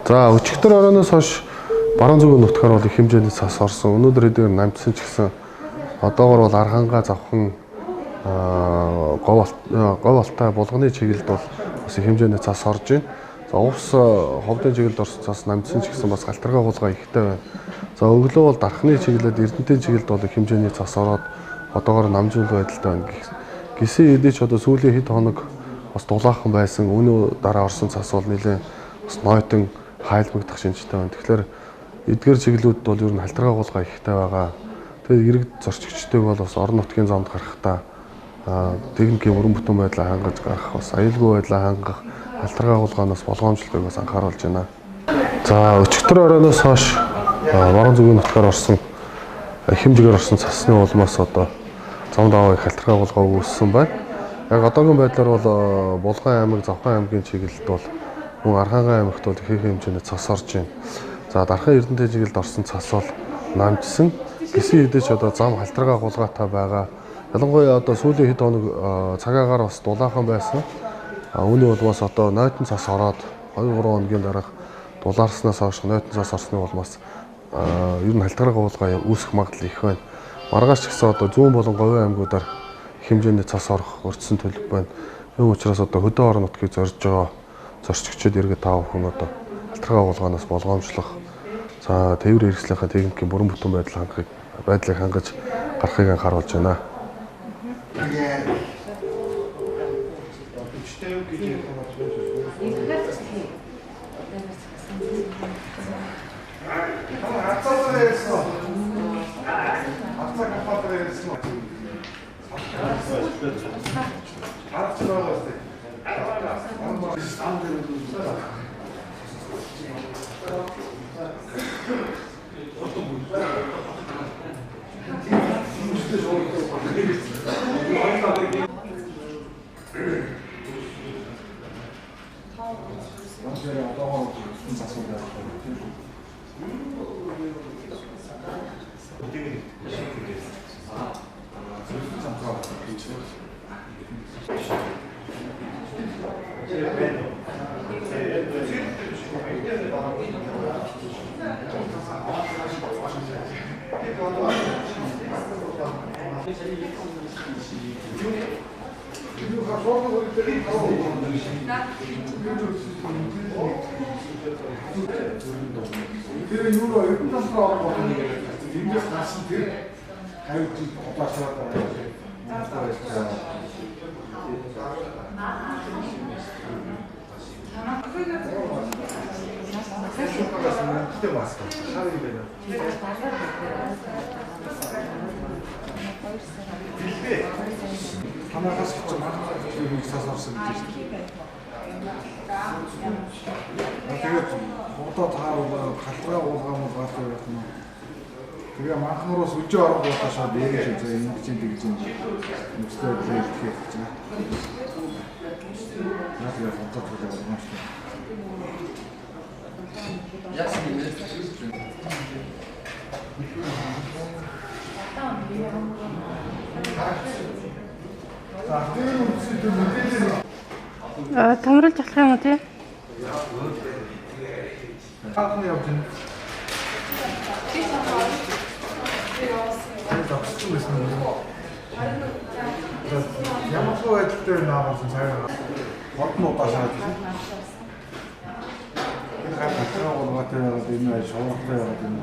За өчигдөр оройноос хойш баруун зүүн нутгаар бол их хэмжээний цас орсон. Өнөөдөр хэдийгээр намжсан ч гэсэн одоогор бол Архангаа, Завхан, Говь Алтай, Булганы чиглэлд бол бас их хэмжээний цас орж байна. За увс ховдын чиглэлд орсон цас намжсан ч гэсэн бас галтаргай хулгай ихтэй байна. За өглөө бол Дархны чиглэлд, Эрдэнтийн чиглэлд бол их хэмжээний цас ороод одоогор намжуул байдалтай байна. Гисэн хэдий ч одоо сүүлийн хэд хоног бас дулаахан байсан. Үүний дараа орсон цас бол нэлээд бас нойтон хайлмагдах шинжтэй байна. Тэгэхээр эдгээр чиглэлүүд бол ер нь халтаргай хулгай ихтэй байгаа. Тэгээд иргэд зорчигчдыг бол бас орон нутгийн замд гарахдаа техникийн бүрэн бүтэн байдлаа хангаж гарах, бас аюулгүй байдлаа хангах, халтаргай хулгайнаас болгоомжлолтыг бас анхааруулж байна. За өчигдөр оройноос хойш баруун зүүн нутгаар орсон их хэмжээгээр орсон цасны улмаас одоо зам даваа их халтаргай хулгай үүссэн байна. Яг одоогийн байдлаар бол Булган аймаг, Завхан аймгийн чиглэлд бол мөн Архангай аймагт бол их хэмжээний цас орж байна. За Дархан Эрдэнтийн чиглэлд орсон цас бол намжсан. Гисэн хэдий ч одоо зам халтаргай хулгайтай байгаа. Ялангуяа одоо сүүлийн хэд хоног цагаагаар бас дулаахан байсан. Үүний улмаас одоо нойтон цас ороод 2-3 хоногийн дараах дулаарснаас хойш нойтон цас орсны улмаас ер нь халтаргай хулгай үүсэх магадлал их байна. Маргааш ч гэсэн одоо зүүн болон говийн аймагуудаар их хэмжээний цас орох урьдчилан төлөв байна. Ийм учраас одоо хөдөө орон нутгийг зорж байгаа зорчигчид иргэд та бүхэн одоо халтаргай хулгайнаас болгоомжлох, за тээврийн хэрэгслийнхаа техникийн бүрэн бүтэн байдлыг хангаж гарахыг анхааруулж байна. Тэр юу эрдэнэ талраа орох болох нэг эндээс гарсан тэр 50 жил удаашраад байгаа юм. Танаагаас ч манай цаас орсон гэж байна. Тэгээд хурдаа тааруулаад халтаргай хулгай мулгай байх юм. Тэгээ манхан руу сүлжээ орох болоо шууд ингэж үзээ ингэж ингэж нөхцөл байдлаа илтгэх гэж байна. Наад яг хурдаа төлөө болгоно шүү. Томруулж болох юм уу тий? Хаана явж байна? Зогссон байсан юм. Ямар ч байдалтай наагарсан цагаар хот нь удаашраад байна. Энэ гар халтаргай хулгайтай байгаад энэ ай шуургатай байгаад энэ.